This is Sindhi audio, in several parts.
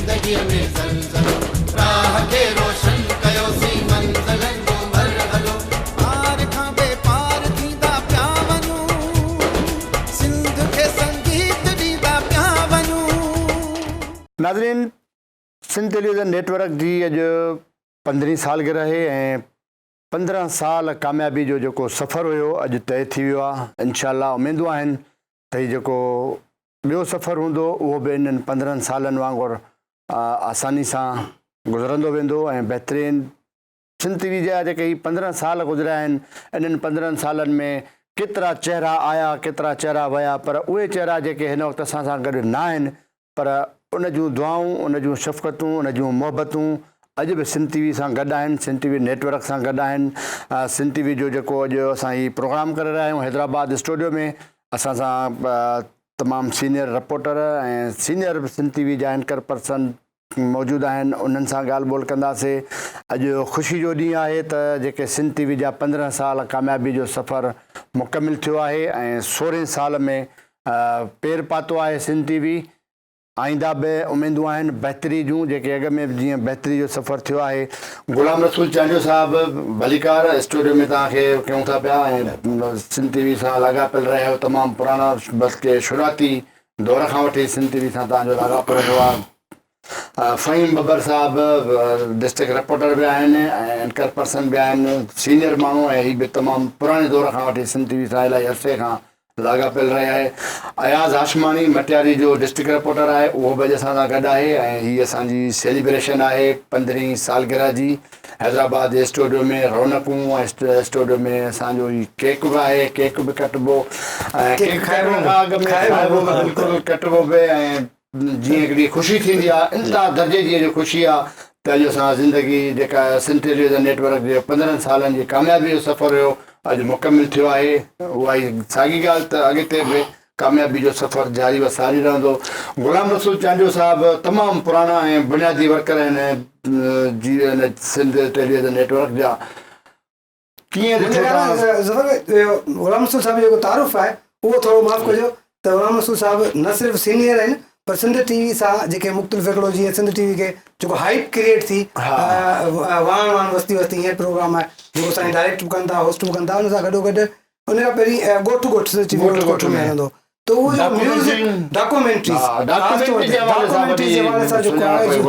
زندگيء ۾ زلزلو، راهه کي روشن ڪيوسين منزلن جو مرحلو. پار کان بي پار ٿيندا پيا وڃون، سنڌ کي سنگيت ڏيندا پيا وڃون. ناظرين سنڌ ٽيليويزن نيٽ ورڪ جي اڄ پندرهين سالگرهه آهي ۽ 15 سال ڪاميابي جو جيڪو سفر هيو اڄ طئي ٿي ويو آهي انشاء الله اميدون آهن ته هي جيڪو ٻيو سفر هوندو اهو به انهن 15 سالن وانگر آساني سان گذرندو ويندو ۽ بهترين سنڌ ٽي وي جا جيڪي هي 15 سال گذريا آهن انهن 15 سالن ۾ ڪيترا چهرا آيا ڪيترا چهرا ويا پر اهي چهرا جيڪي هن وقت اسان سان گڏ نه آهن پر ان جون دعائون، ان جون شفقتون، ان جون محبتون اڄ به سنڌ ٽي وي سان گڏ آهن، سنڌ ٽي وي نيٽ ورڪ سان گڏ آهن. سنڌ ٽي وي جو جيڪو اڄ اسان هي پروگرام ڪري رهيا آهيون حيدرآباد اسٽوڊيو ۾ اسان سان تمام senior reporter ۽ senior Sindh T V جا اينڪر پرسن موجود آهن انهن سان ڳالهه ٻولهه ڪنداسي. اڄ خوشي جو ڏينهن آهي ته جيڪي سنڌ ٽي وي جا 15 سال ڪاميابي جو سفر مڪمل ٿيو آهي ۽ سورهين سال ۾ پير پاتو آهي سنڌ ٽي وي آئنده به اميدون آهن بهتري جون جيڪي اڳ ۾ به جيئن بهتري جو سفر ٿيو آهي. غلام رسول چانڊيو صاحب ڀليڪار اسٽوڊيو ۾ توهان کي ڪيون ٿا پيا ۽ سنڌ ٽي وي سان لاڳاپيل رهيا آهيو تمام پراڻا بلڪه شروعاتي دور کان وٺي سنڌ ٽي وي سان توهان جو لاڳاپو رهيو آهي. فهيم ببر صاحب ڊسٽرڪٽ رپورٽر به آهن ۽ اينڪر پرسن به آهن سينيئر ماڻهو ۽ هي به تمام پراڻي دور کان وٺي سنڌ ٽي وي سان الاهي عرصي کان لاڳاپيل رهيا آهي اياز هاشماڻي مٽياري جو ڊسٽرڪٽ رپورٽر آهي اهو به اڄ اسان سان گڏ آهي ۽ هي اسان جي سيليبريشن آهي پندرهين سالگرهه جي حيدرآباد جي اسٽوڊيو ۾ رونقون ۽ اسٽوڊيو ۾ اسان جو هي ڪيڪ به آهي ڪيڪ به ڪٽبو ۽ ڪيڪ کائڻ کان اڳ ۾ کائبو به بلڪل ڪٽبو به ۽ جيئن هڪڙي خوشي ٿيندي آ انتها درجي جي اڄ خوشي آ ته اڄ اسان زندگي جيڪا سنڌ ٽيليويزن نيٽ ورڪ جي 15 سالن جي ڪاميابي جو سفر هيو اڄ مڪمل ٿيو آهي اها ئي ساڳي ڳالهه ته اڳتي به ڪاميابي جو سفر جاري و ساري رهندو غلام رسول چانڊيو صاحب تمام پراڻا ۽ بنيادي ورڪر آهن جي سنڌ ٽيليويزن نيٽ ورڪ جا ڪيئن ڏٺو توهان؟ ظفر ڀائي غلام رسول صاحب جو جيڪو تعارف آهي اهو ٿورو معاف ڪجو ته غلام رسول صاحب نه صرف سينيئر آهن پر سنڌ ٽي وي سان جيڪي مختلف هڪڙو جيئن سنڌ ٽي وي کي جيڪو هائپ ڪريئيٽ ٿي واڻ واڻ وستي وستي ائين پروگرام آهي جيڪو سائين ڊائريڪٽ به ڪن ٿا هوسٽ به ڪن ٿا ان سان گڏو گڏ ان کان پهرين ڳوٺ ڳوٺ سنڌ ٽي وي ڳوٺ ڳوٺ ۾ هلندو ته اهو جيڪو ميوزڪ ڊاڪومينٽريز خاص طور تي ڊاڪومينٽريز جي حوالي سان جيڪو آهي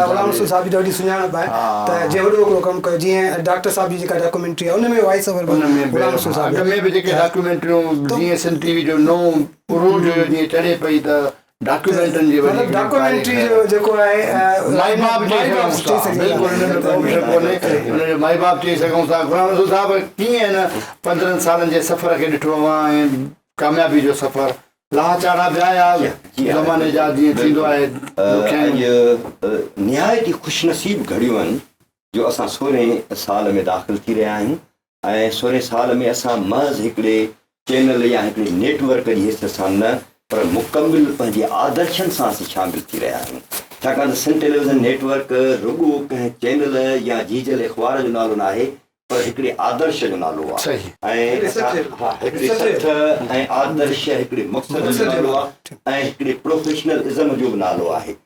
غلام رسول صاحب جي ڏاڍي سڃاڻپ آهي ته جنهن وڏو هڪڙو ڪم ڪيو جيئن ڊاڪٽر صاحب جي جيڪا ڊاڪومينٽري آهي ان ۾ وائس اوور به غلام رسول صاحب اڳ ۾ به جيڪي ڊاڪومينٽريون جيئن سنڌ ٽي وي جو نئون عروج هيو جيئن چڙهي پئي ته ڊاڪيومينٽن جي مطلب ڊاڪيومينٽري جو جيڪو آهي مائي باپ چئي سگهون ٿا بلڪل ان ۾ ڪو به شڪ ڪونهي ان جو مائي باپ چئي سگهون ٿا غلام رسول صاحب ڪيئن هن 15 سالن جي سفر کي ڏٺو اوهان ۽ ڪاميابي جو سفر لاها چاڙها به آيا زماني جا جيئن ٿيندو آهي اڄ نهايت ئي خوش نصيب گهڙيون آهن جو اسان سورهين سال ۾ داخل ٿي رهيا آهيون ۽ سورهين سال ۾ اسان محض هڪڙي چينل يا هڪڙي نيٽ ورڪ جي حيثيت سان نه پر مڪمل پنهنجي آدرشن سان اسين شامل ٿي رهيا آهيون ڇاڪاڻ ته سنڌ ٽيليويزن نيٽ ورڪ رڳو ڪنهن چينل يا جيجل اخبار جو نالو ناهي پر هڪڙي آدرش جو نالو آهي ۽ اسان ها هڪڙي سٺ ۽ آدرش هڪڙي مقصد جو نالو آهي ۽ هڪڙي پروفيشنل ازم جو به نالو آهي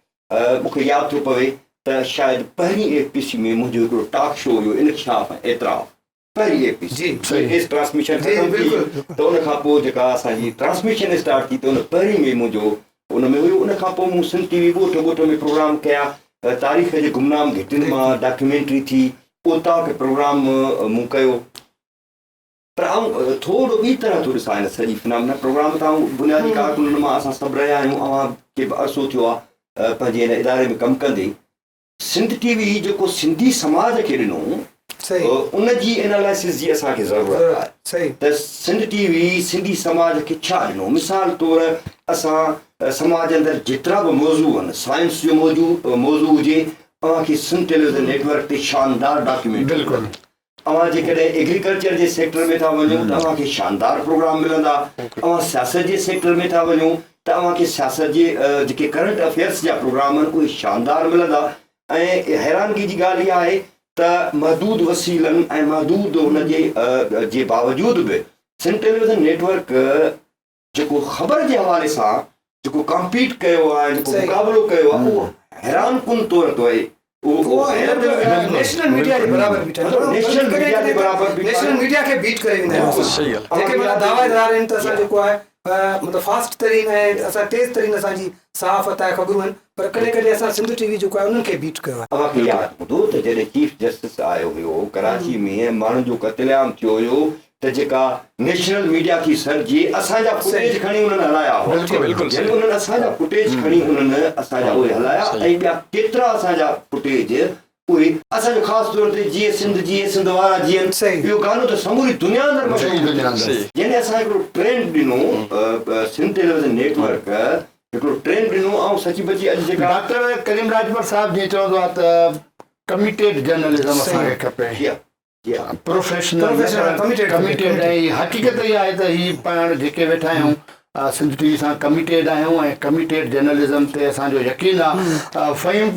مون کي ياد ٿو پوي ته شايد پهرين ايف پي سي ۾ منهنجو هڪڙو ٽاڪ شو هيو انڪشاف ۽ اعتراف پهرين اي پي سي جي ٽرانسميشن ختم ٿي ته ان کان پوء جيڪا اسان جي ٽرانسميشن اسٽارٽ ٿي ته ان پهرين ۾ منهنجو ان ۾ هيو ان کان پوء مون سنڌ ٽي وي ڳوٺ ڳوٺ ۾ پروگرام ڪيا تاريخ جي گمنام گهٽين مان ڊاڪيومينٽري ٿي اوطاق پروگرام مون ڪيو پر آئون ٿورو ٻي طرح ٿو ڏسان هن سڄي فنامنا پروگرام ته آئون بنيادي ڪارڪنن مان اسان سڀ رهيا آهيون اوهان کي به عرصو ٿيو آهي پنهنجي هن اداري ۾ ڪم ڪندي سنڌ ٽي وي جيڪو سنڌي سماج کي ڏنو ان جي انالائسز جي اسان کي ضرورت آهي ته سنڌ ٽي وي سنڌي سماج کي ڇا ڏنو مثال طور اسان سماج اندر جيترا به موضوع آهن سائنس جو موضوع موضوع هجي اوهان کي سنڌ ٽيليويزن نيٽ ورڪ تي شاندار ڊاڪيومينٽ بلڪل اوهان جيڪڏهن ايگريڪلچر جي سيڪٽر ۾ ٿا وڃو ته اوهان کي شاندار پروگرام ملندا، اوهان سياست جي سيڪٽر ۾ ٿا وڃو ته اوهان کي سياست جي جيڪي ڪرنٽ افيئرس جا پروگرام آهن اهي شاندار ملندا ۽ حيرانگي جي ڳالهه اها آهي ته محدود وسيلن ۽ محدود ان جي جي باوجود به سنڌ ٽيليويزن نيٽ ورڪ جيڪو خبر جي حوالي سان جيڪو ڪمپيٽ ڪيو آهي جيڪو مقابلو ڪيو آهي اهو حيران ڪن طور تي اهو نيشنل ميڊيا جي برابر بيٺا آهن نيشنل ميڊيا جي برابر بيٺا نيشنل ميڊيا کي بيٽ ڪري ويندا آهيون صحيح ڳالهه جيڪي معنيٰ دعويدار آهن ته اسان جيڪو آهي مطلب فاسٽ ترين ۽ اسان تيز ترين اسان جي صحافت آهي خبرون آهن پر ڪڏهن ڪڏهن اسان سنڌ ٽي وي جيڪو آهي انهن کي بيٽ ڪيو آهي. اوهان کي ياد هوندو ته جڏهن چيف جسٽس آيو هيو ڪراچي ۾ ۽ ماڻهن جو قتل عام ٿيو هيو ته جيڪا نيشنل ميڊيا ٿي سڏجي اسان جا فوٽيج کڻي انهن هلايا هئا بلڪل يعني انهن اسان جا فوٽيج کڻي انهن اسان جا اهي هلايا ۽ ٻيا ڪيترا اسان جا فوٽيج اهي اسان جو خاص طور تي جيئي سنڌ جيئي سنڌ وارا جيئن اهو گانو ته سموري دنيا اندر مشهور ٿيو يعني اسان هڪڙو ٽرينڊ ڏنو سنڌ ٽيليويزن نيٽ ورڪ هڪڙو ٽرينڊ ڏنو آئون سچي پچي اڄ جيڪا ڊاڪٽر ڪريم راڄپر صاحب جيئن چوندو آهي ته ڪميٽيڊ جرنلزم اسان کي کپي پروفيشنل ڪميٽيڊ ۽ حقيقت اها آهي ته هي پاڻ جيڪي ويٺا آهيون سنڌ ٽي وي سان ڪميٽيڊ آهيون ۽ ڪميٽيڊ جرنلزم تي اسان جو يقين آهي فهيم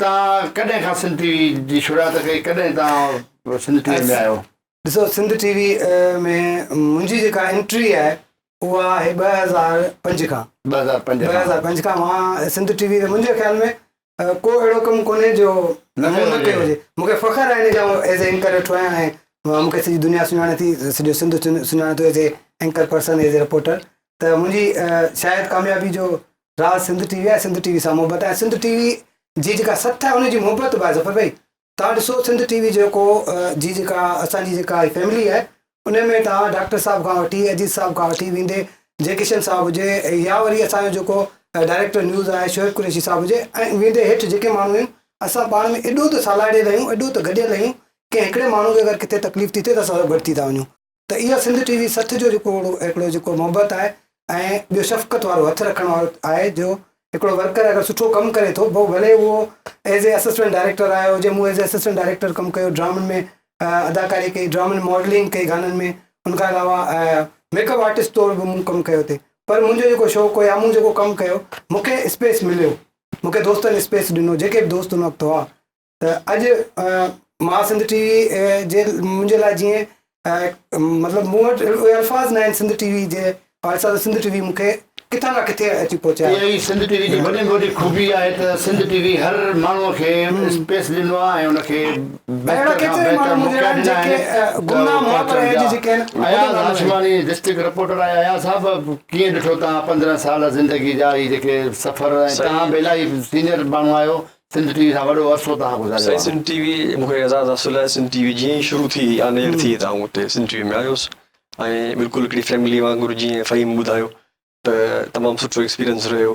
تان ڪڏهن کان سنڌ ٽي وي جي شروعات ڪئي ڪڏهن تان سنڌ ٽي وي ۾ آيو؟ ڏسو سنڌ ٽي وي ۾ منهنجي جيڪا انٽري آهي اها آهي 2005 کان 2005 کان مان سنڌ ٽي وي تي منهنجي خيال ۾ ڪو اهڙو ڪم ڪونهي جو مون نه ڪيو هجي. مون کي فخر آهي ان جو آئون ايز اي اينڪر ويٺو آهيان ۽ مون کي سڄي دنيا سڃاڻي ٿي، سڄو سنڌ سڃاڻي ٿو as a anchor person, as a reporter ته منهنجي شايد ڪاميابي جو راز سنڌ ٽي وي آهي، سنڌ ٽي وي سان محبت آهي، سنڌ ٽي وي جي جيڪا سٿ آهي ان جي محبت به آهي ظفر ڀائي توهان ڏسو سنڌ ٽي وي جيڪو جي جيڪا اسان جي جيڪا فيملي آهي ان ۾ توهان ڊاڪٽر صاحب کان وٺي عزيز صاحب کان وٺي ويندي جي ڪشن صاحب هجي يا وري اسان جو جيڪو ڊائريڪٽر نيوز آهي شعيب قريشي صاحب هجي ۽ ويندي هيٺ جيڪي ماڻهو آهن اسان پاڻ ۾ ايڏو ته سالاڙيل آهيون ايڏو ته گڏيل آهيون ڪنهن هڪڙي ماڻهو کي اگر ڪٿي تڪليف ٿي ٿئي ته اسان سڀ گڏ ٿي ٿا وڃون ته اها سنڌ ٽي وي سٿ جو جيڪو هڪڙو جيڪو محبت آهي ۽ ٻيو شفقت وارو هٿ رکڻ وارو آهي جو هڪڙو ورڪر اگر سٺو ڪم ڪري ٿو پوء ڀلي اهو ايز اي اسسٽنٽ ڊائريڪٽر آيو هجي مون ايز اي اسسٽنٽ ڊائريڪٽر ڪم ڪيو ڊرامن ۾ اداڪاري ڪئي ڊرامن ۾ ماڊلنگ ڪئي گانن ۾ ان کان علاوه ميڪ اپ آرٽسٽ طور به مون ڪم ڪيو ٿي پر منهنجو جيڪو شوق هو يا مون جيڪو ڪم ڪيو مون کي اسپيس مليو مون کي دوستن اسپيس ڏنو جيڪي به دوست ان وقت هئا ته اڄ مان سنڌ ٽي وي جي منهنجي لاء جيئن مطلب مون وٽ اهي الفاظ نه آهن سنڌ ٽي وي جي حوالي سان ته سنڌ ٽي وي مون کي ڪٿان کان ڪٿي اچي پهچايو. اها ئي سنڌ ٽي وي جي وڏي ۾ وڏي خوبي آهي ته سنڌ ٽي وي هر ماڻهو کي اسپيس ڏنو آهي ۽ ان کي اهڙا بهتر کان ڪيترا بهتر ماڻهو موقعا آهن ڏنا جيڪي آهن ته گمنام اهو هئا پر پهچڻ اڄ جا. جيڪي آهن وڏو اياز نالو آهن. هاشماڻي ڊسٽرڪٽ رپورٽر آهي اياز صاحب ڪيئن ڏٺو توهان 15 سال زندگي جا هي جيڪي سفر ۽ توهان به الاهي سينئر ماڻهو آهيو سنڌ ٽي وي سان وڏو عرصو توهان گذاريو سائين آهي. سنڌ ٽي وي مون کي اعزاز حاصل آهي سنڌ ٽي وي جيئن ئي شروع ٿي آن ايئر ٿي ته آئون اتي سنڌ ٽي وي ۾ آيس ۽ بلڪل هڪڙي فيملي وانگر جيئن فهيم ٻڌايو ته تمام سٺو ايڪسپيرينس رهيو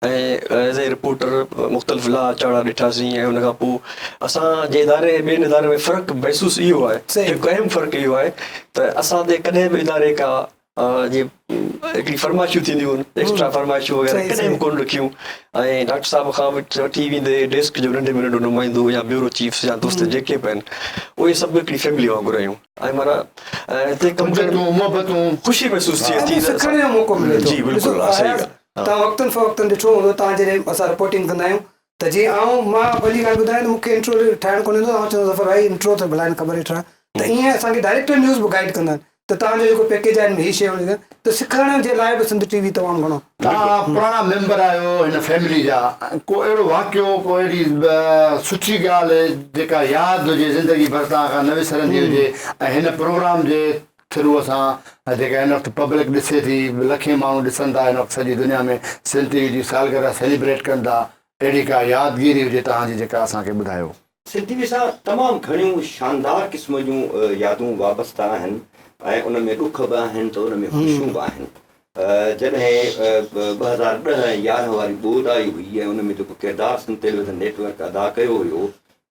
۽ ايز اي رپورٽر مختلف لاها چاڙها ڏٺاسين ۽ ان کان پوء اسان جي اداري ۽ ٻين ادارن ۾ فرق محسوس اهو آهي هڪ اهم فرق اهو آهي ته اسان تي ڪڏهن به اداري ڪا جي هڪڙي فرمائشون ٿينديون آهن ايڪسٽرا فرمائشون وغيره ڪڏهن به ڪونه رکيون ۽ ڊاڪٽر صاحب کان وٺي ويندي ڊيسڪ جو ننڍي ۾ ننڍو نمائندو يا بيورو چيفس يا دوست جيڪي به آهن اهي سڀ هڪڙي فيملي وانگر آهيون ۽ معنيٰ هتي ڪم ڪرڻ ۾ محبتون خوشي محسوس ٿئي ٿي ۽ سکڻ جو موقعو ملي ٿو جي بلڪل صحيح ڳالهه توهان وقتن فوقتن ڏٺو هوندو توهان جڏهن اسان رپورٽنگ ڪندا آهيون ته جي آئون مان پنهنجي ڳالهه ٻڌايان ته مون کي انٽرو ٺاهڻ ڪونه ايندو آئون چوندو ظفر ڀائي انٽرو ته ڀلا هن خبر ٺاهه ته ائين اسان کي ڊائريڪٽر نيوز به گائيڊ ڪندا آهن ته توهان جو جيڪو پيڪيج آهي ان ۾ هي شيء هجڻ گهرجي ته سکڻ جي لاء به سنڌ ٽي وي تمام گهڻو. توهان پراڻا ميمبر آهيو هن فيملي جا ڪو اهڙو واقعو ڪو اهڙي سٺي ڳالهه جيڪا ياد هجي زندگي ڀر توهان کان نه وسرندي هجي ۽ هن پروگرام جي ٿرو اسان جيڪا هن وقت پبلڪ ڏسي ٿي لکين ماڻهو ڏسن ٿا هن وقت سڄي دنيا ۾ سنڌ ٽي وي جي سالگرهه سيليبريٽ ڪن ٿا اهڙي ڪا يادگيري هجي توهان جي جيڪا اسان کي ٻڌايو. سنڌ ٽي وي سان تمام گهڻيون شاندار قسم جون يادون وابسته آهن ۽ ان ۾ ڏک به آهن ته ان ۾ خوشيون به آهن. جڏهن 2010 ۽ 11 واري ٻوڏ آئي هئي ۽ ان ۾ جيڪو ڪردار سنڌ ٽيليويزن نيٽ ورڪ ادا ڪيو هيو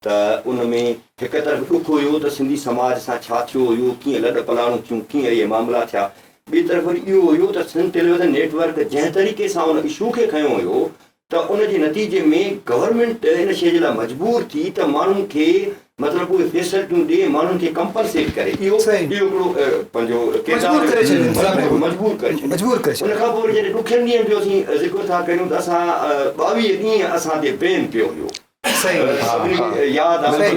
ته ان ۾ هڪ طرف ڏک هيو ته سنڌي سماج سان ڇا ٿيو هيو، ڪيئن لڏ پلاڻون ٿيون، ڪيئن اهي معاملا ٿيا، ٻئي طرف وري اهو هيو ته سنڌ ٽيليويزن نيٽ ورڪ جنهن طريقي سان ان اشو کي کنيو هيو ته ان جي نتيجي ۾ گورنمينٽ ان شيء جي لاء مجبور ٿي ته ماڻهن کي مطلب اهي فيسلٽيون ڏي ماڻهن کي ڪمپنسيٽ ڪري اهو اهو هڪڙو پنهنجو مجبور ڪري ڇڏيو مجبور ڪري ڇڏيو مجبور ڪري ڇڏيو ان کان پوء وري جڏهن ڏکين ڏينهن جو اسين ذڪر ٿا ڪريون ته اسان 22 ڏينهن اسان تي بين پيو هيو سڀني کي ياد آهي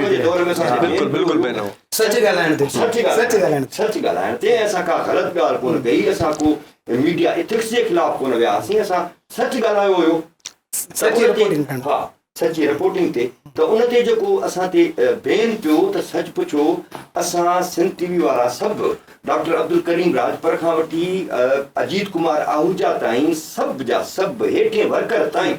جي دور ۾ بلڪل بلڪل بين هو سچ ڳالهائڻ تي سچ ڳالهائڻ سچ ڳالهائڻ تي اسان ڪا غلط ڳالهه ڪونه ڪئي اسان ڪو ميڊيا ايٿڪس جي خلاف ڪونه ويا هئاسين اسان سچ ڳالهايو هيو. سچي رپورٽنگ ڪرڻ. ها سچي رپورٽنگ تي ته ان تي جيڪو اسان تي بين پيو ته سچ پڇو اسان سنڌ ٽي وي وارا سڀ ڊاڪٽر عبدالڪريم راڄپر کان وٺي اجيت ڪمار آهوجا تائين سڀ جا سڀ هيٺين ورڪر تائين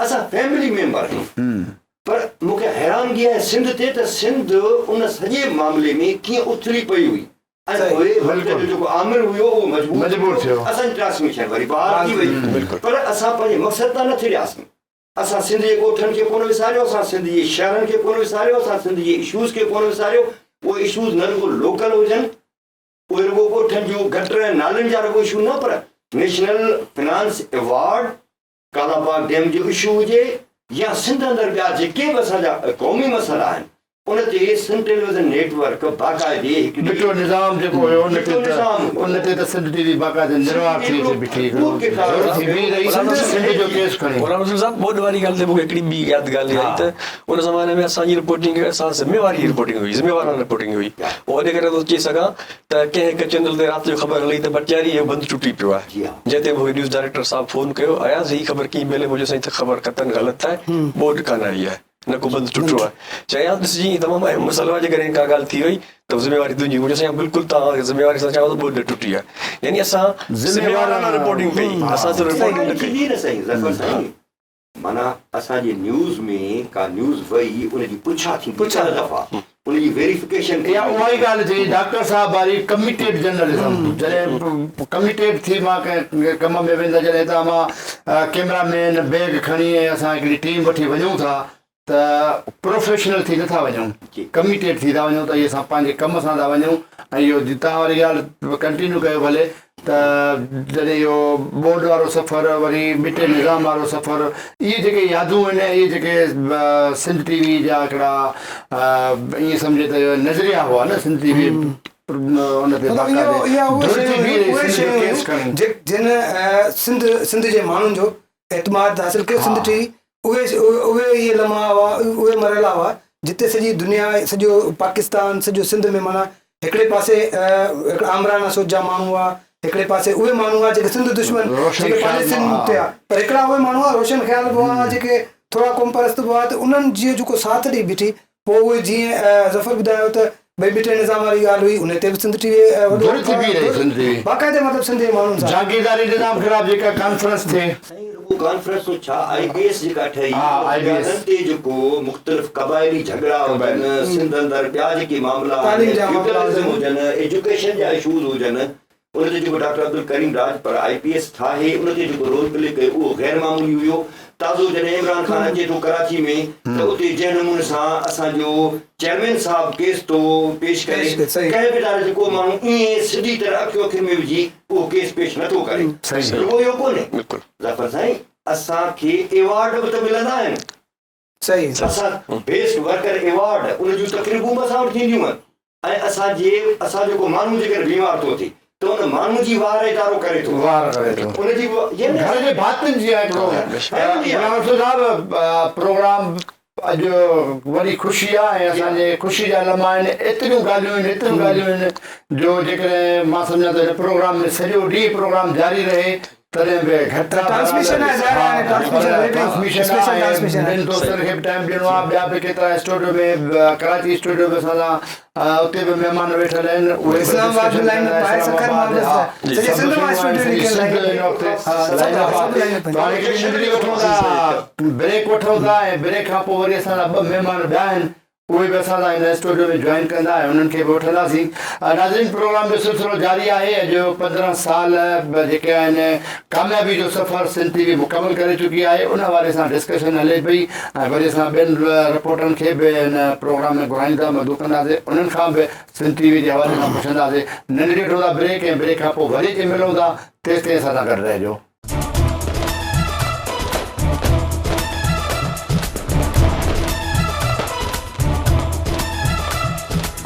اسان فيملي ميمبر آهيون پر مون کي حيرانگي آهي سنڌ تي ته سنڌ ان سڄي معاملي ۾ ڪيئن اٿلي پئي هئي ۽ پوء وقت جو جيڪو آمر هيو اهو مجبور ٿيو اسان جي ٽرانسميشن وري بحال ٿي وئي پر اسان پنهنجي مقصد تان نه ٿڙياسين اسان سنڌ جي ڳوٺن کي ڪونه وساريو اسان سنڌ جي شهرن کي ڪونه وساريو اسان سنڌ جي اشوز کي ڪونه وساريو اهي اشوز نه رڳو لوڪل هجن اهي رڳو ڳوٺن جون گٽر ۽ نالين جا رڳو اشو نه پر national finance award Kalabagh dam جو اشو هجي يا سنڌ اندر ٻيا جيڪي به اسان جا قومي مسئلا آهن ان تي سنڌ ٽيليويزن نيٽ ورڪ باقاعدي هڪ ٻٽو نظام جيڪو هيو ان تي ته ان تي ته سنڌ ٽي وي باقاعدي نروار ٿي اچي بيٺي هڪڙو ضرورت ٿي بيهي رهي سنڌ جو ڪيس کڻي. غلام رسول صاحب ٻوڏ واري ڳالهه تي مون کي هڪڙي ٻي ياد ڳالهه آئي ته ان زماني ۾ اسان جي رپورٽنگ اسان ذميواري جي رپورٽنگ هئي ذميوارانه رپورٽنگ هئي اهو ان ڪري ٿو چئي سگهان ته ڪنهن هڪ چينل تي رات جو خبر هلي ته مٽياري جو بند ٽٽي پيو آهي جنهن تي مون کي نيوز ڊائريڪٽر صاحب فون ڪيو اياز هي خبر ڪيئن ملي مون چيو سائين ته خبر قطعن غلط آهي ٻوڏ ڪانه آئي آهي نه ڪو بند ٽٽو آهي چيائين يار ڏسجي هي تمام اهم مسئلو آهي جيڪڏهن ڪا ڳالهه ٿي وئي ته ذميواري تنهنجي مون چيو سائين بلڪل توهان ذميواري سان چوان ٿو ٻوڏ نه ٽٽي آهي يعني اسان ذميوارانه رپورٽنگ ڪئي اسان صرف رپورٽنگ نه ڪئي نه سائين ظفر سائين معنيٰ اسان جي نيوز ۾ ڪا نيوز وئي ان جي پڇا ٿيندي ڏهه دفعا ان جي ويريفڪيشن اها اها ئي ڳالهه ٿي ڊاڪٽر صاحب واري ڪميٽيڊ جرنلزم جڏهن ڪميٽيڊ ٿي مان ڪنهن ڪم ۾ ويندس جڏهن هتان مان ڪيمرا مين بيگ کڻي ۽ اسان هڪڙي ٽيم وٺي وڃون ٿا ته پروفيشنل ٿي نٿا وڃون ڪميٽيڊ ٿي ٿا وڃون ته اهي اسان پنهنجي ڪم سان ٿا وڃون ۽ اهو توهان واري ڳالهه ڪنٽينيو ڪيو ڀلي ته جڏهن اهو ٻوڏ وارو سفر وري ٻٽي نظام وارو سفر اهي جيڪي يادون آهن اهي جيڪي سنڌ ٽي وي جا هڪڙا ائين سمجهي ته نظريا هئا نه سنڌ ٽي وي ان تي باقاعدي ڌر ٿي بيهي رهي سنڌ جو ڪيس کڻي. جن سنڌ سنڌ جي ماڻهن جو اعتماد حاصل ڪيو سنڌ ٽي وي اهي اهي اهي لمحا هئا اهي مرحلا هئا جتي سڄي دنيا سڄو پاڪستان سڄو سنڌ ۾ معنيٰ هڪڙي پاسي هڪڙا آمرانه سوچ جا ماڻهو هئا هڪڙي پاسي اهي ماڻهو هئا جيڪي سنڌ دشمن جيڪي پاليسين تي هئا پر هڪڙا اهي ماڻهو هئا روشن خيال به هئا جيڪي ٿورا قوم پرست به هئا ته انهن جي جيڪو ساٿ ڏئي بيٺي پوء اهي جيئن ظفر ٻڌايو ته ڀئي ٻٽي نظام واري ڳالهه هئي ان تي به سنڌ ٽي وي وڏو ڌر ٿي بيهي رهي سنڌ ٽي وي. باقاعده مطلب سنڌ جي ماڻهن سان. جاگيرداري نظام خلاف جيڪا ڪانفرنس ٿئي. سائين رڳو ڪانفرنس جو ڇا آئي بي ايس جيڪا ٺهي ان بنيادن تي جيڪو مختلف قبائلي جهڳڙا هجن سنڌ اندر ٻيا جيڪي معاملا آهن فيوڊلزم هجن ايجوڪيشن جا اشوز هجن ان تي جيڪو doctor Abdulkarim Rajpar I P S ٺاهي ان تي جيڪو رول پلي ڪيو اهو غير معمولي هيو. تازو جڏهن عمران خان اچي ٿو ڪراچي ۾ ته اتي جنهن نموني سان اسان جو چيئرمين صاحب ڪيس ٿو پيش ڪري ڪنهن به اداري جو ڪو ماڻهو ائين سڌي طرح اکيون اکين ۾ وجهي اهو ڪيس پيش نه ٿو ڪري. رڳو اهو ڪونهي ظفر سائين اسان کي ايوارڊ به ته ملندا آهن. اسان بيسٽ ورڪر ايوارڊ ان جون تقريبون به اسان وٽ ٿينديون آهن. ۽ اسان جي اسان جو ڪو ماڻهو جيڪڏهن بيمار ٿو ٿئي ته ان ماڻهو جي واهر ادارو ڪري ٿو. واهر ڪري ٿو. ان جي به گهر جي ڀاتين جي آهي هڪڙو غلام رسول صاحب پروگرام اڄ وڏي خوشي آهي ۽ اسان جي خوشي جا لمحا آهن ايتريون ڳالهيون آهن ايتريون ڳالهيون آهن جو جيڪڏهن مان سمجهان ٿو هن پروگرام ۾ سڄو ڏينهن پروگرام جاري رهي تڏهن به گهٽ آ ٽرانسميشن آهي ظاهر آهي ٽرانسميشن هلي پئي اسپيشل ٽرانسميشن آهي ٻين دوستن کي به ٽائيم ڏيڻو آهي ٻيا به ڪيترا اسٽوڊيو ۾ ڪراچي اسٽوڊيو ۾ اسان سان اتي به مهمان ويٺل آهن اهي اسلام آباد ۾ لائن اپ آهي سکر مان به سڄي سنڌ مان اسٽوڊيو لکيل آهن هن وقت لائن اپ آهي ته هاڻي هڪڙي ننڍڙي وٺون ٿا بريڪ وٺون ٿا ۽ بريڪ کان پوء وري اسان سان ٻه مهمان ٻيا آهن اهي به اسان سان هن اسٽوڊيو ۾ جوائن ڪندا ۽ انهن کي به وٺنداسين. ناظرين پروگرام جو سلسلو جاري آهي اڄ 15 سال جيڪي آهن ڪاميابي جو سفر سنڌ ٽي وي مڪمل ڪري چڪي آهي ان حوالي سان ڊسڪشن هلي پئي ۽ وري اسان ٻين رپورٽرن کي به هن پروگرام ۾ گهرائيون ٿا مدعو ڪنداسين انهن کان به سنڌ ٽي وي جي حوالي سان پڇنداسين ننڍڙي وٺون ٿا بريڪ ۽ بريڪ کان پوء وري اچي ملون ٿا تيستائين اسان سان گڏ رهجو.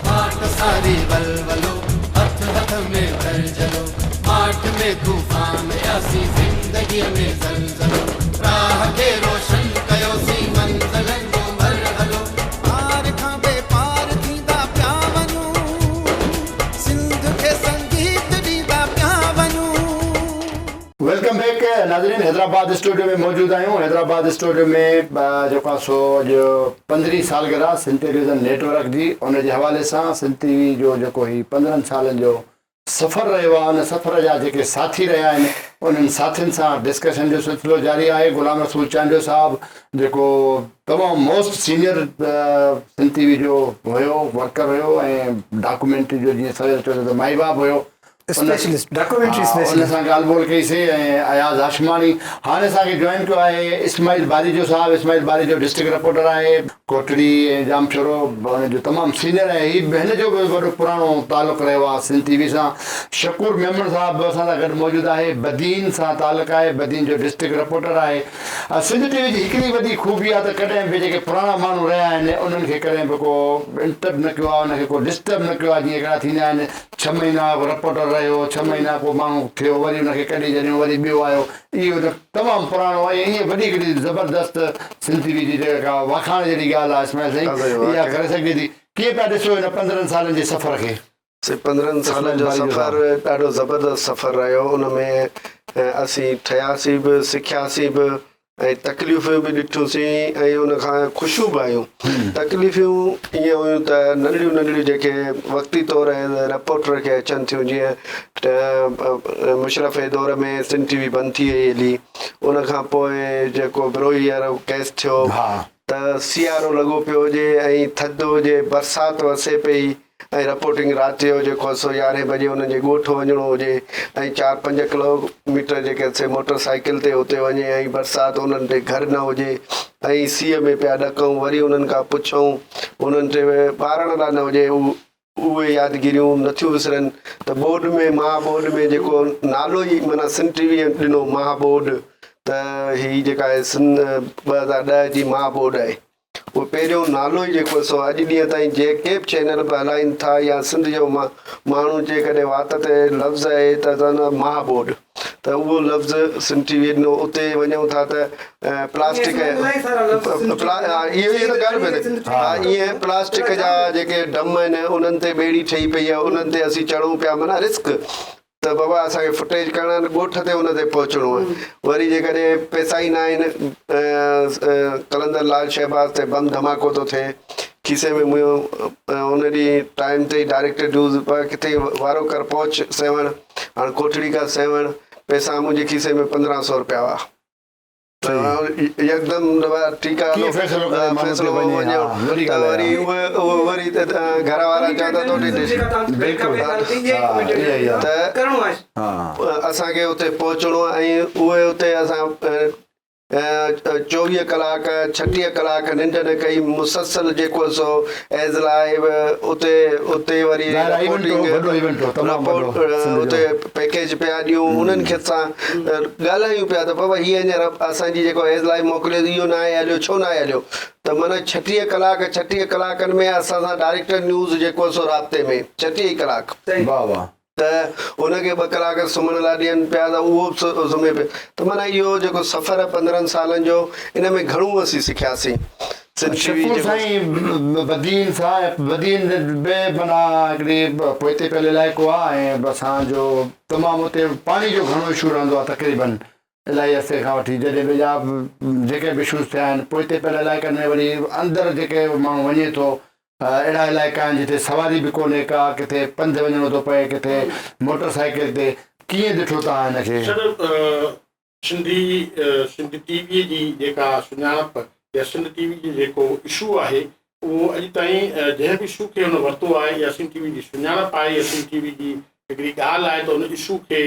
واٽ ساري ولولو، هٿ هٿ ۾ ڀرجهلو، ماٺ ۾ طوفان آياسين، زندگيء ۾ زلزلو، راهه کي روشن ڪيوسين، منزلن جو مرحلو. پار کان بي پار ٿيندا پيا وڃون، سنڌ کي سنگيت ڏيندا پيا وڃون. Welcome back ناظرين حيدرآباد. حيدرآباد اسٽوڊيو ۾ موجود آهيون. حيدرآباد اسٽوڊيو ۾ جيڪو آهي سو اڄ پندرهين سالگرهه سنڌ ٽيليويزن نيٽ ورڪ جي ان جي حوالي سان سنڌ ٽي وي جو جيڪو هي 15 سالن جو سفر رهيو آهي ان سفر جا جيڪي ساٿي رهيا آهن انهن ساٿين سان ڊسڪشن جو سلسلو جاري آهي. غلام رسول چانڊيو صاحب جيڪو تمام موسٽ سينيئر سنڌ ٽي وي جو هيو ورڪر هيو ۽ ڊاڪومينٽري جو جيئن سويل چيو ته مائي باب هيو اسپيشلسٽ ڊاڪيومينٽري اسپيشلسٽ ان سان ڳالهه ٻولهه ڪئي سي ۽ اياز هاشماڻي هاڻي اسان کي جوائن ڪيو آهي اسماعيل باريجو صاحب اسماعيل باريجو ڊسٽرڪٽ رپورٽر آهي ڪوٽڙي ۽ ڄامشورو ان جو تمام سينيئر آهي هي هن جو به وڏو پراڻو تعلق رهيو آهي سنڌ ٽي وي سان شڪور ميمڻ صاحب به اسان سان گڏ موجود آهي بدين سان تعلق آهي بدين جو ڊسٽرڪٽ رپورٽر آهي سنڌ ٽي وي جي هڪڙي وڏي خوبي آهي ته ڪڏهن به جيڪي پراڻا ماڻهو رهيا آهن انهن کي ڪڏهن به ڪو انٽرپٽ نه ڪيو آهي انهن کي ڪو ڊسٽرب نه ڪيو آهي جيئن هڪڙا ٿيندا آهن ڇهه مهينا رپورٽر رهيو، ڇهه مهينا ڪو ماڻهو ٿيو، وري ان کي ڪڍي ڇڏيون، وري ٻيو آيو. اهو ته تمام پراڻو ۽ ائين وڏي هڪڙي زبردست سنڌ ٽي وي جي جيڪا واکاڻ جهڙي ڳالهه آهي اسماعيل سائين، اها ڪري سگهجي ٿي. ڪيئن پيا ڏسو هن 15 سالن جي سفر کي؟ سائين 15 سالن جو سفر ڏاڍو زبردست سفر رهيو، ان ۾ اسين ٺهياسين به، سکياسين به ۽ تڪليفون به ڏٺيونسين ۽ ان کان خوشيون به آيون. تڪليفون ائين هيون ته ننڍڙيون ننڍڙيون جيڪي وقتي طور رپورٽر کي اچن ٿيون جيئن مشرف جي دور ۾ سنڌ ٽي وي بند ٿي وئي هلي ان کان پوء جيڪو بروهي وارو ڪيس ٿيو ته سيارو لڳو پيو هجي ۽ ٿڌ هجي برسات وسي پئي ۽ رپورٽنگ رات جو جيڪو سو يارهين بجي انهن جي ڳوٺ وڃڻو هجي ۽ چار پنج ڪلو ميٽر جيڪي سي موٽر سائيڪل تي اتي وڃي ۽ برسات انهن تي گهر نه هجي ۽ سيء ۾ پيا ڏڪون وري انهن کان پڇون انهن تي ٻارڻ لاء نه هجي اهي يادگيريون نٿيون وسرن ته ٻوڏ ۾ مها ٻوڏ ۾ جيڪو نالو ئي معنيٰ سنڌ ٽي وي ڏنو مها ٻوڏ ته هي جيڪا آهي سن 2010 جي مها ٻوڏ آهي اهو پهريون نالو ئي جيڪو سو اڄ ڏينهن تائين جيڪي به چينل به هلائين ٿا يا سنڌ جو ماڻهو جيڪڏهن وات تي لفظ آهي ته چوندا مها ٻوڏ ته اهو لفظ سنڌ ٽي وي ڏنو اتي وڃون ٿا ته پلاسٽڪ اهو ئي ته ڳالهه پئي ها ائين پلاسٽڪ جا جيڪي ڊم آهن انهن تي ٻيڙي ٺهي پئي آهي انهن تي اسين چڙهون پيا معنيٰ رسڪ ته بابا اسان کي فٽيج ڪرڻا آهن ڳوٺ تي ان تي پهچڻو آهي وري جيڪڏهن پئسا ئي نه آهن قلندر لال شهباز تي بم ڌماڪو ٿو ٿئي کيسي ۾ منهنجو ان ڏينهن ٽائيم تي ئي ڊائريڪٽر ڊيوز ڪٿي وارو ڪر پهچ سيوهڻ هاڻ ڪوٽڙي کان سيوهڻ پئسا منهنجي کيسي ۾ 1500 روپيا هئا يڪدم ٺيڪ آ ڪيئن فيصلو ڪري ماڻهو فيصلو اتي وڃي وڃي ها وڏي ته ڳالهه وري آهي اهي اهي وري گهر وارا چون ته توڏي بلڪل ها اها ئي ته ها اسان کي اتي پهچڻو آهي ۽ اهي اتي اسان 24 ڪلاڪ 36 ڪلاڪ ننڊ نه ڪئي مسلسل جيڪو سو ايز لائيو اتي اتي وري ظاهر آهي ايونٽ هو وڏو ايونٽ هو تمام وڏو سنڌ جو اتي پيڪيج پيا ڏيون انهن کي سان ڳالهايون پيا ته بابا هي هينئر اسان جي جيڪو ايز لائيو موڪليو اهو ناهي هليو ڇو ناهي هليو ته معنيٰ 36 ڪلاڪ 36 ڪلاڪن ۾ اسان سان ڊائريڪٽر نيوز جيڪو سو رابطي ۾ 36 ئي ڪلاڪ واهه واهه ته ان کي ٻه ڪلاڪ سمهڻ لاء ڏين پيا ته اهو به سمهي پيو ته معنيٰ اهو جيڪو سفر 15 سالن جو ان ۾ گهڻو اسين سکياسين شڪور سائين بدين سان بدين به معنيٰ هڪڙي پوئتي پيل علائقو آ ۽ اسان جو تمام اتي پاڻي جو گهڻو اشو رهندو آ تقريبن الاهي عرصي کان وٺي جڏهن به يا جيڪي به اشوز ٿيا آهن پوئتي پيل علائقن ۾ وري اندر جيڪي ماڻهو وڃي ٿو اهڙا علائقا آهن جتي سواري به ڪونهي ڪا ڪٿي پنڌ وڃڻو ٿو پئي ڪٿي موٽر سائيڪل تي ڪيئن ڏٺو توهان هن کي؟ سر سنڌي سنڌ ٽي وي جي جيڪا سڃاڻپ يا سنڌ ٽي وي جو جيڪو اشو آهي اهو اڄ تائين جنهن به اشو کي هن ورتو آهي يا سنڌ ٽي وي جي سڃاڻپ آهي يا سنڌ ٽي وي جي هڪڙي ڳالهه آهي ته ان اشو کي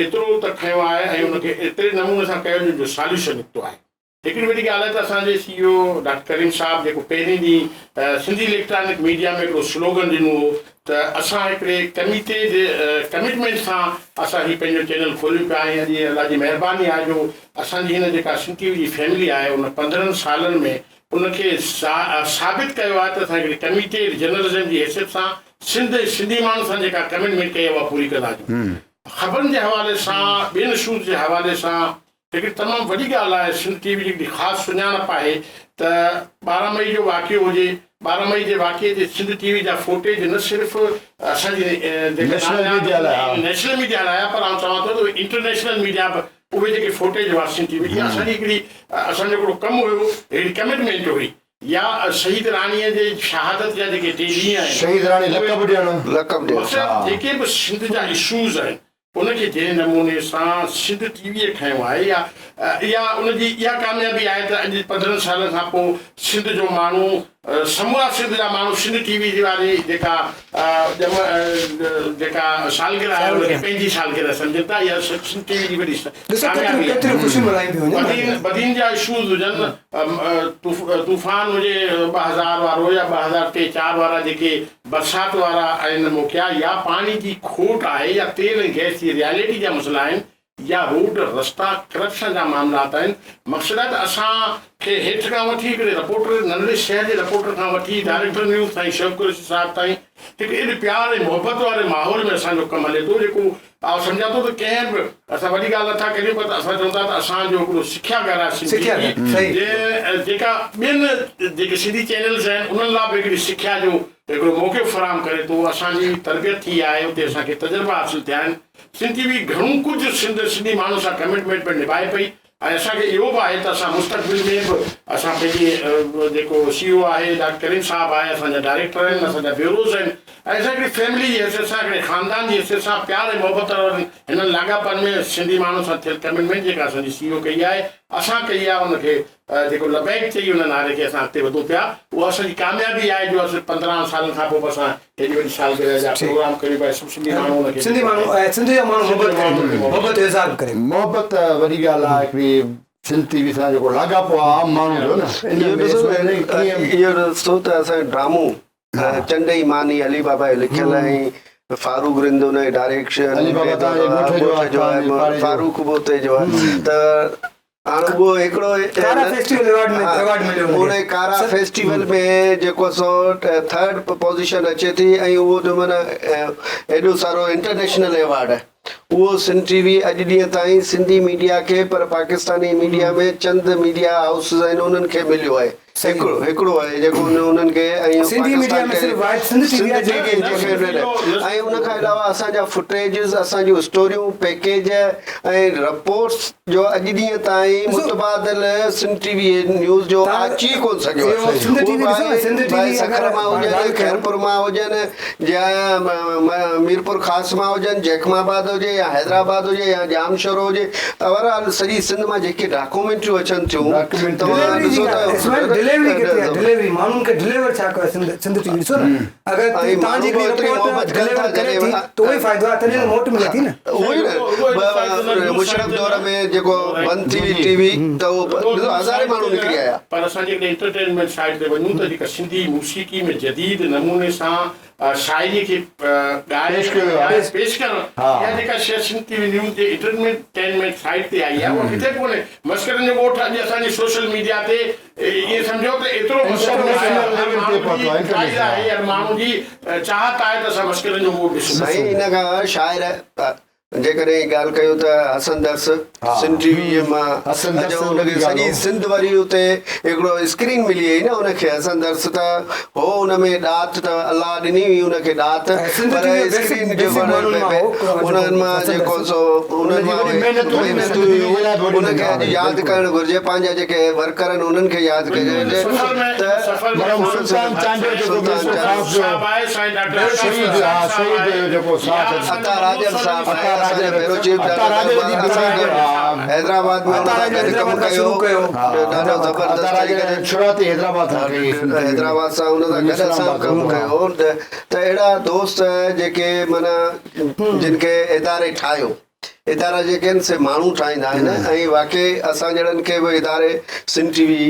ايترو ته کنيو آهي ۽ ان کي ايتري نموني سان ڪيو جو ساليوشن نڪتو آهي. هڪڙي وڏي ڳالهه آهي ته اسان جي سي او ڊاڪٽر ڪريم صاحب جيڪو پهرين ڏينهن سنڌي اليڪٽرانڪ ميڊيا ۾ هڪڙو سلوگن ڏنو هو ته اسان هڪڙي ڪميٽيڊ ڪمٽمينٽ سان اسان هي پنهنجو چينل کوليون پيا ۽ اڄ الله جي مهرباني آهي جو اسان جي هن جيڪا سنڌ ٽي وي جي فيملي آهي ان 15 سالن ۾ ان کي ثابت ڪيو آهي ته اسان هڪڙي ڪميٽيڊ جرنلزم جي حيثيت سان سنڌ ۽ سنڌي ماڻهن سان جيڪا ڪمٽمينٽ ڪئي آهي اها پوري ڪندا اچون. خبرن جي حوالي سان ٻين اشوز جي حوالي سان هڪڙي تمام وڏي ڳالهه آهي، سنڌ ٽي وي جي هڪڙي خاص سڃاڻپ آهي ته 12 مئي جو واقعو هجي، 12 مئي جي واقعي تي سنڌ ٽي وي جا فوٽيج نه صرف اسان جي نيشنل ميڊيا لاء نيشنل ميڊيا لاء پر آئون چوان ٿو ته انٽرنيشنل ميڊيا به اهي جيڪي فوٽيج هئا سنڌ ٽي وي جي اسان جي هڪڙي اسان جو هڪڙو ڪم هيو هڪڙي ڪمٽمينٽ هئي يا شهيد راڻيء جي شهادت جا جيڪي ٽي ڏينهن آهن شهيد راڻي لقب ڏيڻ. لقب ڏيڻ. مقصد جيڪي به سنڌ جا اشوز آهن ان کي جنهن نموني سان سنڌ ٽي ويء کنيو آهي يا اها ان جي اها ڪاميابي آهي ته اڄ 15 سالن کان پوء سنڌ جو ماڻهو سمورا سنڌ جا ماڻهو سنڌ ٽي وي واري جيڪا ڄم جيڪا سالگرهه آهي ان کي پنهنجي سالگرهه سمجهن ٿا اها سنڌ ٽي وي جي وڏي ڪاميابي آهي. بدين بدين جا اشوز هجن طوفان هجي 2000 وارو يا 2003 4 وارا جيڪي برسات وارا آهن موقعا يا پاڻي جي کوٽ آهي يا تيل ۽ گئس جي ريالٽي جا مسئلا آهن يا روڊ رستا ڪرپشن جا معاملات آهن مقصد آهي ته اسان کي هيٺ کان وٺي هڪڙي رپورٽر ننڍڙي شهر جي رپورٽر کان وٺي ڊائريڪٽر نيوز تائين شعيب قريشي صاحب تائين هڪ ايڏي پيار ۽ محبت واري ماحول ۾ اسان جو ڪم هلي ٿو جيڪو آئون سمجهان ٿو ته ڪنهن به اسان وڏي ڳالهه نٿا ڪريون پر اسان چئون ٿا ته اسان جو هڪڙو سکيا گهر آهي سنڌي جي جنهن جيڪا ٻين جيڪي سنڌي چينلز آهن انهن لاء به هڪڙي سکيا جو هڪڙو موقعو فراهم ڪري ٿو اسان جي تربيت ٿي آهي اتي اسان کي تجربا حاصل ٿيا آهن سنڌ ٽي وي گهڻو ڪجهه سنڌ سنڌي ماڻهن سان ڪمٽمينٽ پڻ نڀائي پئي ۽ اسان کي اهو به آهي ته اسان مستقبل ۾ به اسان پنهنجي جيڪو سي او آهي ڊاڪٽر ڪريم صاحب آهي اسان جا ڊائريڪٽر آهن اسان جا بيوروز آهن ۽ اسان هڪڙي فيملي جي حيثيت سان هڪڙي خاندان جي حيثيت سان پيار ۽ محبت وارن هنن لاڳاپن ۾ سنڌي ماڻهن سان ٿيل ڪمٽمينٽ جيڪا اسان جي سي او ڪئي آهي اسان ڪئي آهي ان کي جيڪو لبيڪ چئي ان نعري کي اسان اڳتي وڌون پيا اها اسان جي ڪاميابي آهي جو اسين 15 سالن کان پوء به اسان هيڏي وڏي سالگرهه جا پروگرام ڪريون پيا سڀ سنڌي ماڻهو ان کي سنڌي ماڻهو ۽ سنڌ جا ماڻهو محبت ڪري محبت جو اظهار به ڪري. محبت وڏي ڳالهه آهي هڪڙي سنڌ ٽي وي سان جيڪو لاڳاپو آهي عام ماڻهو جو نه ان ۾ اهو ڏسو ته اسان جو ڊرامو چنڊ ئي ماني علي بابا جو لکيل ۽ فاروق رند ان جو ڊائريڪشن علي بابا توهان جي ڳوٺ جو آهي فاروق به اتي جو آهي ته هاڻ اهو هڪڙو ڪارا فيسٽيول ايوارڊ ۾ ايوارڊ مليو ان کي ڪارا فيسٽيول ۾ جيڪو سو ٿرڊ پوزيشن اچي ٿي ۽ اهو جو معنيٰ ايڏو سارو انٽرنيشنل ايوارڊ اهو سنڌ ٽي وي اڄ ڏينهن تائين سنڌي ميڊيا کي پر پاڪستاني ميڊيا ۾ چند ميڊيا هائوسز آهن انهن کي مليو آهي هڪڙو هڪڙو آهي جيڪو انهن کي ۽ سنڌي ميڊيا ۾ صرف واحد سنڌ ٽي وي آهي جنهن کي ۽ ان کان علاوه اسان جا فوٽيجز اسان جون اسٽوريون پيڪيج ۽ رپورٽس جو اڄ ڏينهن تائين متبادل سنڌ ٽي وي نيوز جو اچي ڪون سگهيو آهي ڀائي سکر مان هجن خيرپور مان هجن يا ميرپور خاص مان هجن، جيڪب آباد هجي يا حيدرآباد هجي يا ڄامشورو هجي، اوور آل سڄي سنڌ مان جيڪي ڊاڪومينٽريون اچن ٿيون توهان ڏسو ته ڊليوري ڪيتري آهي ڊليوري ماڻهن کي ڊليور ڇا ڪيو سنڌ سنڌ ٽي وي ڏسو نه اگر توهان جي هڪڙي رپورٽ ڊليور ڪري ٿي ته اهو ئي فائدو آهي تڏهن ته موٽ ملي ٿي نه. اهو ئي نه مشرف دور ۾ جيڪو بند ٿي وئي ٽي وي ته اهو ڏسو هزارين ماڻهو نڪري آيا. پر اسان جيڪڏهن انٽرٽينمينٽ سائيڊ تي وڃون ته جيڪا سنڌي موسيقي ۾ جديد نموني سان شاعري کي ڳائي پيش ڪرڻ اها جيڪا شيء سنڌ ٽي وي نيوز جي انٽرٽينمينٽ سائيڊ تي آئي آهي اها ڪٿي به ڪونهي. مسڪرن جو ڳوٺ اڄ اسان جي سوشل ميڊيا تي ائين سمجهو ته ايترو مشهور آهي هر ماڻهو جي خواهش آهي هر ماڻهو جي چاهت آهي ته اسان مسڪرن جو ڳوٺ ڏسون. سائين ان کان شاعر جيڪڏهن ڳالهه ڪيون ته حسن درس سنڌ ٽي وي مان اڄ ان کي سڄي سنڌ وري اتي هڪڙو اسڪرين ملي وئي نه ان کي حسن درس ته هو ان ۾ ڏات ته الله ڏني هئي ان کي ڏات پر اسڪرين جيڪو انهن مان جيڪو سو انهن مان محنت هيون ان کي اڄ ياد ڪرڻ گهرجي پنهنجا جيڪي ورڪر آهن انهن کي ياد ڪجي ته سلطان چانڊيو جيڪو عطا راڄڙ صاحب آهي اسان جو بيورو چيف حيدرآباد ۾ ان سان گڏ ڪم ڪيو ڏاڍو زبردست طريقي سان شروعات حيدرآباد سان ڪئي حيدرآباد سان ان سان گڏ اسان ڪم ڪيو ته اهڙا دوست جيڪي معنيٰ جن کي اداري ٺاهيو ادارا جيڪي آهن سي ماڻهو ٺاهيندا آهن ۽ واقعي اسان جهڙن کي به اداري سنڌ ٽي وي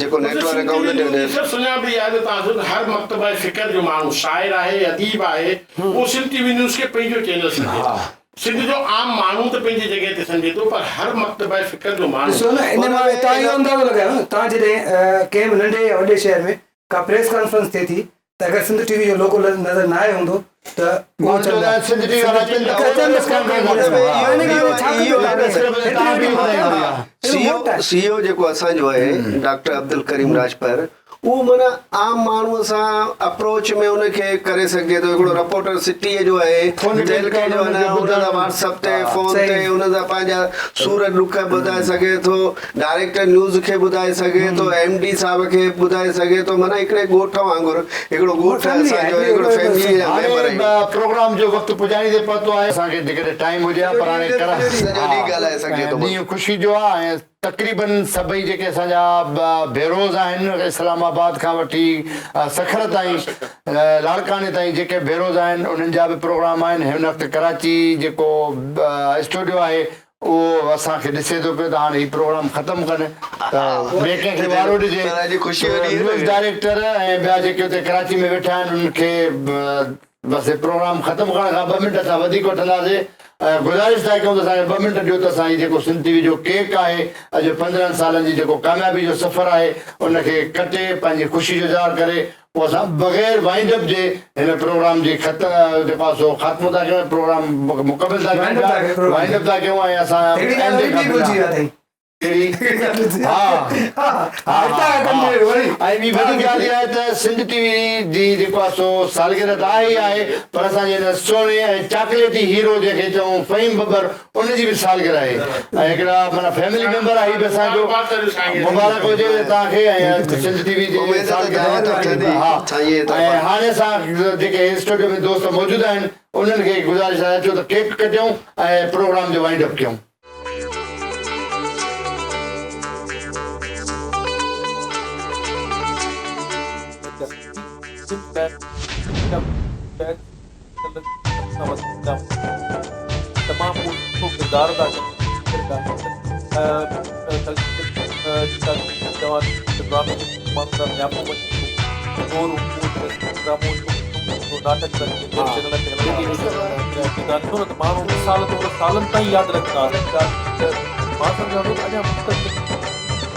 جيڪو نيٽ ورڪ آهي ان تي سر سڃاڻپ اها آهي ته توهان ڏسو ته هر مڪتبه فڪر جو ماڻهو شاعر آهي اديب آهي اهو سنڌ ٽي وي نيوز کي پنهنجو چينل سمجهي ٿو سنڌ جو عام ماڻهو ته پنهنجي جڳهه تي سمجهي ٿو پر هر مڪتبه فڪر جو ماڻهو ڏسو نه ان مان توهان اهو اندازو لڳايو نه توهان جڏهن ڪنهن به ننڍي يا وڏي شهر ۾ ڪا پريس ڪانفرنس ٿئي ٿي ته اگر سنڌ ٽي وي جو لوگو نظر نه آيو هوندو ته اهو چوندا سنڌ ٽي وي وارا اچن ته پريس سي او جيڪو اسان جو آهي ڊاڪٽر عبدالڪريم راڄپر اهو معنيٰ عام ماڻهوء سان اپروچ ۾ ان کي ڪري سگهجي ٿو. هڪڙو رپورٽر سٽيء جو آهي، تعلقي جو آهي، ان سان واٽس اپ تي، فون تي ان سان پنهنجا سور ڏک ٻڌائي سگهي ٿو، ڊائريڪٽر نيوز کي ٻڌائي سگهي ٿو، ايم ڊي صاحب کي ٻڌائي سگهي ٿو، معنيٰ هڪڙي ڳوٺ وانگر هڪڙو ڳوٺ اسان جو هڪڙو فيمليء جا ميمبر آهيون. هاڻي پروگرام جو وقت پڄاڻي تي پهتو آهي. اسان کي جيڪڏهن ٽائيم هجي ها پر هاڻي ڪرا سڄو ڏينهن ڳالهائي سگهجي ٿو. ڏينهن خوشي جو آهي ۽ تقريبن سڀئي جيڪي اسان جا بيروز آهن اسلام آباد کان وٺي سکر تائين لاڙڪاڻي تائين جيڪي بيروز آهن انهن جا به پروگرام آهن هن وقت ڪراچي جيڪو اسٽوڊيو آهي اهو اسان کي ڏسي ٿو پيو ته هاڻي هي پروگرام ختم ڪن ته ٻئي ڪنهن کي وارو ڏجي نيوز ڊائريڪٽر ۽ ٻيا جيڪي اتي ڪراچي ۾ ويٺا آهن انهن کي بس هي پروگرام ختم ڪرڻ کان ٻه منٽ اسان وڌيڪ وٺنداسين ۽ گذارش ٿا ڪيون ته اسان کي ٻه منٽ ڏيو ته اسان هي جيڪو سنڌ ٽي وي جو ڪيڪ آهي اڄ 15 سالن جي جيڪو ڪاميابي جو سفر آهي ان کي ڪٽي پنهنجي خوشي جو اظهار ڪري پوء اسان بغير وائنڊ اپ جي هن پروگرام جي خط جيڪو آهي سو خاتمو ٿا ڪيون ۽ پروگرام مڪمل ٿا ڪيون پيا وائنڊ اپ ٿا ڪيون ۽ اسان اينڊ کان پهريان ڪهڙي ها ها ۽ ٻي وڏي ڳالهه اها آهي ته سنڌ ٽي وي جي جيڪو آهي سو سالگرهه ته آهي ئي آهي پر اسان جي هن سهڻي ۽ چاڪليٽي هيرو جنهن کي چئون فهيم ببر ان جي به سالگرهه آهي ۽ هڪڙا معنيٰ فيملي ميمبر آهي به اسان جو مبارڪ هجي توهان کي ۽ سنڌ ٽي وي جي سالگرهه ها ۽ هاڻي اسان جيڪي اسٽوڊيو ۾ دوست موجود آهن انهن کي گذارش آهي اچو ته ڪيڪ ڪٽيون ۽ پروگرام جو وائنڊ اپ ڪيون. تمام سٺو ڪردار ادا ڪيو ته ماڻهو مثال طور سالن تائين ياد رکندا ته مان سمجهان ٿو ته اڃا مستقبل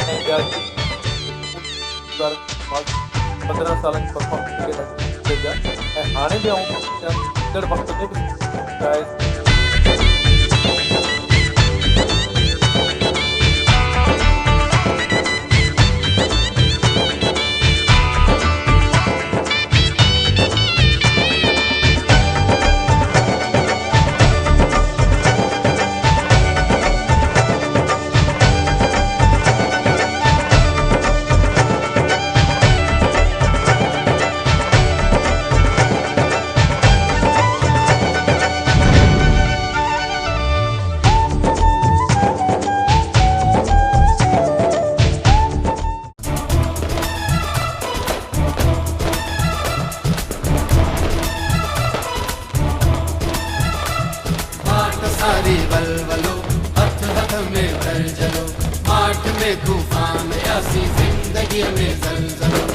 ۽ ٻيا 15 سالن جي پرفارمنس جا ۽ هاڻي به آئون ايندڙ وقت ۾ به شايد واٽ ساري ولولو، هٿ هٿ ۾ ڀرجهلو، ماٺ ۾ طوفان، ياسين زندگيء ۾ زلزلو.